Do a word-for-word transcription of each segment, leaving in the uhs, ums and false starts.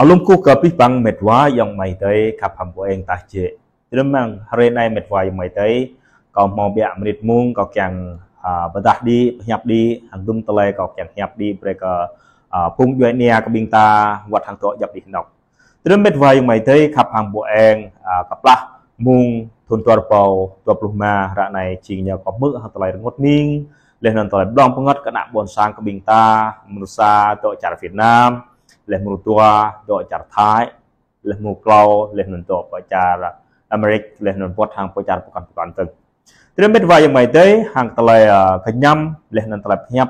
Alum kơ abih bang met wa ayŏng amai adơi khăp hăng ƀu eng tah jĕ. Tơdơi mơ̆ng hrơi anai met wa ayŏng amai adơi, kâo hmâo biă mơnit mông, kâo kiăng, a, pơdah đĭ, pơhiăp đĭ, hăng dŭm tơlơi kâo kiăng hiăp đĭ brơi kơ, a, phung djuai ania kơ ƀing ta, wơ̆t hăng tŏ djŏp anih anŏ. Tơdơi met wa ayŏng amai adơi khăp hăng ƀu eng, a, kơplah mông thŭn dua rơbâo dua pluh rơma ră anai jing ñu kâo hmư̆ hăng tơlơi rơngot hning, laih anŭn tơlơi blŏng pơngăt kơ ană ƀôn sang kơ ƀing ta, mrô sa dŏ čar Việt Nam, laih mrô dua dŏ čar Thái, laih mrô klâo, laih anŭn dŏ pơ čar Amerik, laih anŭn wơ̆t hăng pơ čar pơkŏn pơkŏn tơ̆ng. Tơdơi met wa ayŏng amai adơi, hăng tơlơi, a, kơñăm, laih anŭn tơlơi pơhiăp,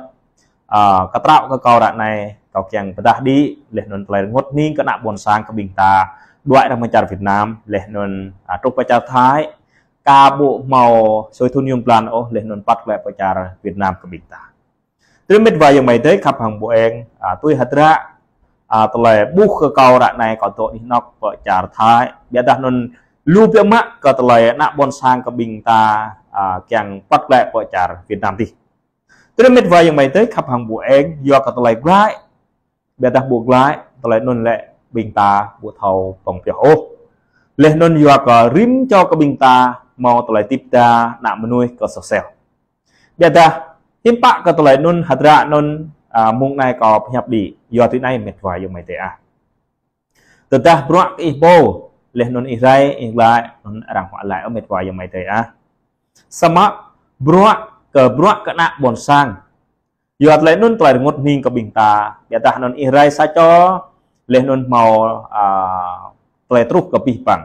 a, kơtraŏ kơ kâo ră anai, kâo kiăng pơdah đĭ, laih anŭn tơlơi rơngot hning kơ ană ƀôn sang kơ ƀing ta, đuaĭ ra mơ̆ng čar Việt Nam, laih anŭn, a, truh pơ čar Thái, ka ƀu hmâo sui thŭn yŭm blan ôh, laih anŭn păt glaĭ pơ čar Việt Nam kơ ƀing ta. Tơdơi met wa ayŏng amai adơi khăp hăng ƀu eng, a, tui hơdră, a, tơlơi ƀuh kơ kâo ră anai kâo dŏ anih anŏ pơ čar Thái. Biă dah anŭn lu biă mă kơ tơlơi ană ƀôn sang kơ ƀing ta, a, kiăng păt glaĭ pơ čar Việt Nam dih. Tơdơi met wa ayŏng amai adơi khăp hăng ƀu eng, yua kơ tơlơi glaĭ. Biă dah ƀu glaĭ, tơlơi anŭn lĕ ƀing ta ƀu thâo pơ̆ng pioh ôh. Laih anŭn yua kơ rĭm čô kơ ƀing ta hmâo tơlơi tip ta ană mơnuih kơ sôh sel. Biă dah, hiư̆m pă kơ tơlơi anŭn hơdră anŭn, a, mông anai kâo pơhiăp đĭ, yua tui anai met wa ayŏng amai adơi ah. Tơdah bruă kơ ih pô, laih anŭn ih rai, ih glaĭ, anŭn arăng huă laĭ ôh met wa ayŏng amai adơi ah. Samơ̆ bruă kơ, bruă kơ ană ƀôn sang. Yua tơlơi anŭn tơlơi rơngot hning kơ ƀing ta, biă dah anŭn ih rai sa čô, laih anŭn hmâo, a, tơlơi truh kơ abih bang.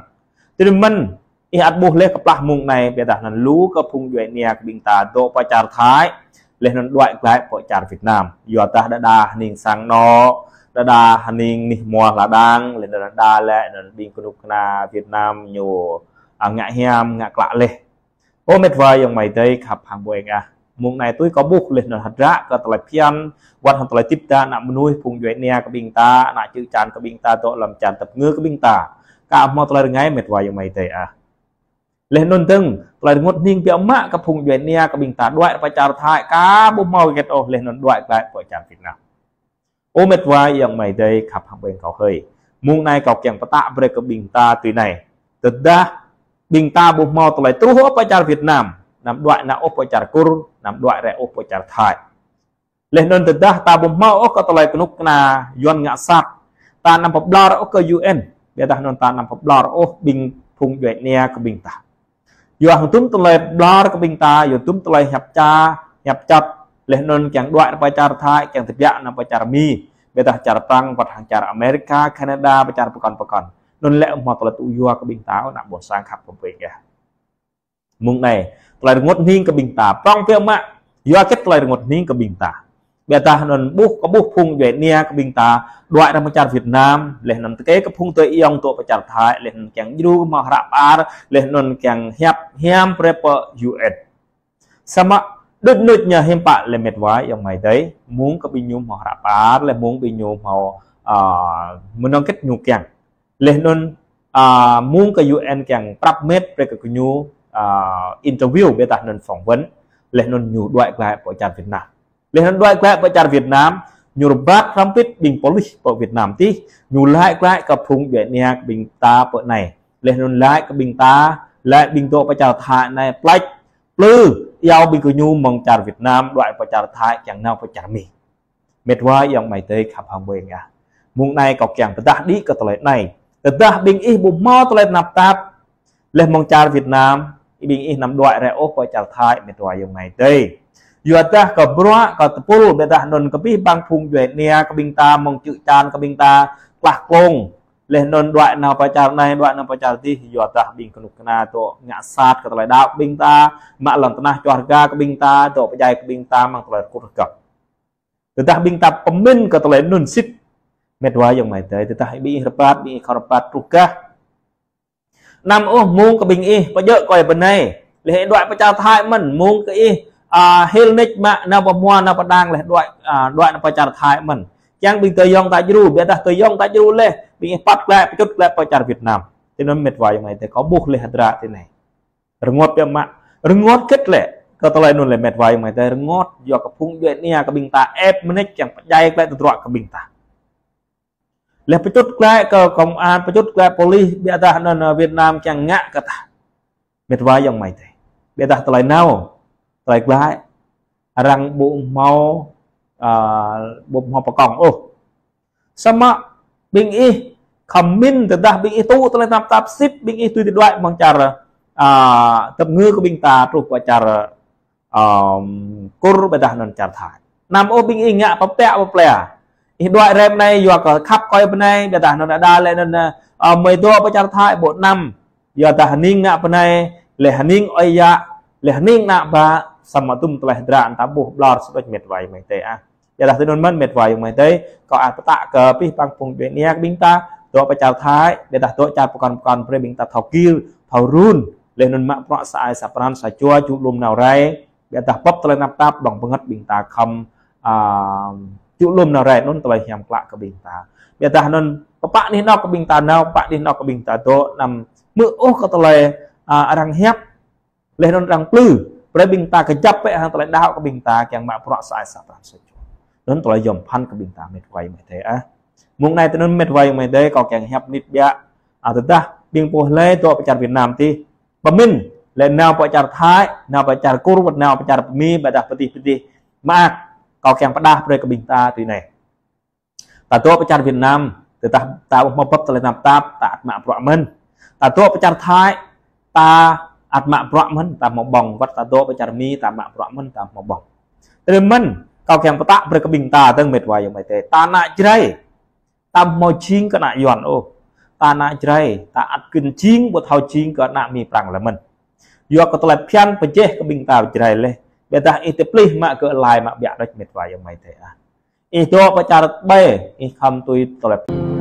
Tơdơi mơ̆n, ih ăt ƀuh laih kơplah mông anai, biă dah anŭn lu kơ phung djuai ania kơ ƀing ta dŏ pơ čar Thái, laih anŭn đuaĭ glaĭ pơ čar Việt Nam. Yua dah đơđa hơning sang anŏ, đơđa hơning anih hmua hla đang, laih anŭn đơđa lĕ anŭn ƀing kơnuk kơna Việt Nam ñu, a, ngă hiam, ngă klă laih. Ơ met wa ayŏng amai adơi khăp hăng ƀu eng ah. Mông anai tui kâo ƀuh laih anŭn hơdră kơ tơlơi phiăn, wơ̆t hăng tơlơi tip ta ană mơnuih phung djuai ania kơ ƀing ta, ană čư̆ čan kơ ƀing ta, dŏ lăm čar tơpơngư kơ ƀing ta. Ka hmâo tơlơi rơngai met wa ayŏng amai adơi ah. Laih anŭn dơ̆ng, tơlơi rơngot hning biă mă kơ phung djuai ania kơ ƀing ta đuaĭ pơ čar Thái, ka ƀu hmâo hơget ôh laih anŭn đuaĭ glaĭ pơ čar Việt Nam. Ơ met wa ayŏng amai adơi khăp hăng ƀu eng kâo hơi. Mông anai kâo kiăng pơtă brơi kơ ƀing ta tui anai. Tơdah ƀing ta ƀu hmâo tơlơi truh ôh pơ čar Việt Nam, anăm đuaĭ nao ôh pơ čar Kur, anăm đuaĭ rai ôh pơ čar Thái. Laih anŭn tơdah ta ƀu hmâo ôh kơ tơlơi kơnuk kơna Yuan ngă sat, ta anăm pơƀlŏr ôh kơ U N, biă dah anŭn ta anăm pơƀlŏr ôh ƀing phung djuai ania kơ ƀing ta. Yua hăng dŭm tơlơi ƀlŏr kơ ƀing ta, yua dŭm tơlơi hiăp ča, hiăp čăt, laih anŭn kiăng đuaĭ nao pơ čar Thái, kiăng tơbiă nao pơ čar Mi, biă dah čar Prăng, wơ̆t hăng čar Amerika, Kanada, pơ čar pơkŏn pơkŏn. Anŭn lĕ hmâo tơlơi tŭ yua kơ ƀing ta, ană ƀôn sang khăp hăng ƀu eng ah. Mông anai, tơlơi rơngot hning kơ ƀing ta, prŏng biă mă, yua hơget tơlơi rơngot hning kơ ƀing ta. Biă dah anŭn ƀuh, kâo ƀuh phung djuai ania kơ ƀing ta, đuaĭ ra mơ̆ng čar Việt Nam, laih anŭn tơkê kơ phung tơ̆ ayŏng dŏ pơ čar Thái, laih anŭn kiăng djru hmâo hră pơar, laih anŭn kiăng hiăp hiam brơi pơ U N. Samơ̆ đôč đôč ñu hiư̆m pă lĕ met wa ayŏng amai adơi, mông kơ ƀing ñu hmâo hră pơar, laih mông ƀing ñu hmâo, a, mơnơ̆ng hơget ñu kiăng. Laih anŭn, a, mông kơ U N kiăng prăp met brơi kơ ñu, a, interview biă dah anŭn phỏng vấn, laih anŭn ñu đuaĭ glaĭ pơ čar Việt Nam. Laih anŭn đuaĭ glaĭ pơ čar Việt Nam, ñu rơbat hrŏm hơbĭt ƀing pôlis pơ Việt Nam dih, ñu laĭ glaĭ kơ phung djuai ania kơ ƀing ta pơ anai. Laih anŭn laĭ kơ ƀing ta, laĭ ƀing dŏ pơ čar Thái anai, pleč, plư, iâu ƀing gơñu mơ̆ng čar Việt Nam, đuaĭ pơ čar Thái, kiăng nao pơ čar Mi. Met wa ayŏng amai adơi khăp hăng ƀu eng ah. Mông anai kâo kiăng pơdah đĭ kơ tơlơi anai. Tơdah ƀing ih ƀu hmâo tơlơi tơnap tap, laih mơ̆ng čar Việt Nam, ƀing ih anăm đuaĭ rai ôh pơ čar Thái met wa ayŏng amai adơi. Yua dah kơ bruă, kơ tơpul, biă dah anŭn kơ abih bang phung djuai ania kơ ƀing ta, mơ̆ng čư̆ čan kơ ƀing ta, klah klông. Laih anŭn đuaĭ nao pơ čar anai, đuaĭ nao pơ čar dih, yua dah ƀing kơnuk kơna dŏ ngă sat kơ tơlơi đaŏ kơ ƀing ta, mă lŏn tơnah čoh rơga kơ ƀing ta, dŏ pơdjai kơ ƀing ta, mơ̆ng tơlơi rơkut rơgŏp. Tơdah ƀing ta pơmĭn kơ tơlơi anŭn sĭt, met wa ayŏng amai adơi, tơdah ƀing ih rơbat, ƀing ih khŏm rơbat truh gah. Anăm ôh mông kơ ƀing ih, pơjơ̆ kơ ih pơ anai. Laih đuaĭ pơ čar Thái mơ̆n, mông kơ ih, a, hil nik mă, nao pơ hmua, nao pơ đang, laih đuaĭ, a, đuaĭ nao pơ čar Thái mơ̆n. Kiăng ƀing tơ̆ ayŏng ta djru, biă dah tơ̆ ayŏng ta djru laih, ƀing ih păt glaĭ, pơčut glaĭ pơ čar Việt Nam. Tui anŭn met wa ayŏng amai adơi, kâo ƀuh laih hơdră tui anai. Rơngot biă mă, rơngot hơget lĕ, kơ tơlơi anŭn lĕ met wa ayŏng amai adơi, rơngot yua kơ phung djuai ania kơ ƀing ta ĕp mơneč kiăng pơdjai glaĭ tơdruă kơ ƀing ta. Leh pơčŭt glaĭ kơ công an, pơčŭt glaĭ polis, biă dah anŭn, ơ, Việt Nam kiăng ngă kơ ta. Mĕt wa ayŏng amai adơi. Biă dah tơlơi nao, tơlơi glaĭ, arăng ƀu hmâo, ơ, ƀu hmâo pơkŏng ôh. Samơ̆ ƀing ih khăm min tơdah ƀing ih tŭ tơlơi tơnap tap sĭt, ƀing ih tui tơdruă mơ̆ng čar, ơ, tơpơngư kơ ƀing ta truh pơ čar, ơ, Kur biă dah anŭn čar Thái. Anăm ôh ƀing ih ngă pơpĕ pơplĕ. Ih đuaĭ rem anai yua kơ khăp kơ ih pơ anai, biă dah anŭn đa lĕ anŭn, ơ, mơi dŏ pơ čar Thái ƀu anăm. Yua dah hơning ngă pơ anai, leh hơning ơi yă, leh hơning ană bă, samơ̆ tum tơlơi hơdră ta ƀuh ƀlŏr sơdŏč mĕt wa ayŏng amai adơi ah. Biă dah tui anŭn mơ̆n mĕt wa ayŏng amai adơi, kâo ăt pơtă kơ abih bang phung djuai ania kơ ƀing ta, dŏ pơ čar Thái, biă dah dŏ čar pơkŏn pơkŏn brơi ƀing ta thâo kir, thâo run, leh anŭn mă bruă sa ai sa pran sa jua, čŭ lŏm nao rai, biă dah pơ̆p tơlơi tơnap tap, đŏng bơngăt ƀing ta khăm, ơ, čŭ lŏm nao rai anŭn tơlơi hiam klă kơ ƀing ta. Biă dah anŭn pơpă anih anŏ kơ ƀing ta nao, pơpă anih anŏ kơ ƀing ta dŏ, anăm hmư̆ ôh kơ tơlơi, ơ, arăng hiăp, leh anŭn arăng plư, brơi ƀing ta kơjăp bĕ hăng tơlơi đaŏ kơ ƀing ta kiăng mă bruă sa ai sa pran sa jua. Anŭn tơlơi yom phăn kơ ƀing ta mĕt wa ayŏng amai adơi ah. Mơ̆ng anai tui anŭn mĕt wa ayŏng amai adơi, kâo kiăng hiăp mơnit biă. Ơ, tơdah ƀing pô hlơi dŏ pơ čar Việt Nam tih, pơmin, leh nao pơ čar Thái, nao pơ čar Kur, nao pơ čar pơmi, biă dah pơtih pơtih. Mơak, kâo kiăng pơdah brơi kơ ƀing ta tui anai. Ta dŏ pơ čar Việt Nam, tơdah ta ƀu hmâo pơ̆p tơlơi tơnap tap, ta ăt mă bruă mơ̆n. Ta dŏ pơ čar Thái, ta ăt mă bruă mơ̆n, ta hmâo ƀơ̆ng, wơ̆t ta dŏ pơ čar Mi, ta mă bruă mơ̆n, ta hmâo ƀơ̆ng. Tơdơi mơ̆n, kâo kiăng pơtă brơi kơ ƀing ta dơ̆ng mĕt wa ayŏng amai adơi. Ta ană Jrai, ta hmâo jing kơ ană Yuan ôh. Ta ană Jrai, ta ăt kĭn jing, ƀu thâo jing kơ ană Mi Prăng lơi mơ̆n. Yua kơ tơlơi phiăn pơjeh kơ ƀing ta Jrai leh. Biă dah ih tơplih mă kơ lai mă biă đôč mĕt wa ayŏng amai adơi ah. Ih dŏ pơ čar ƀai, ih khăm tui tơlơi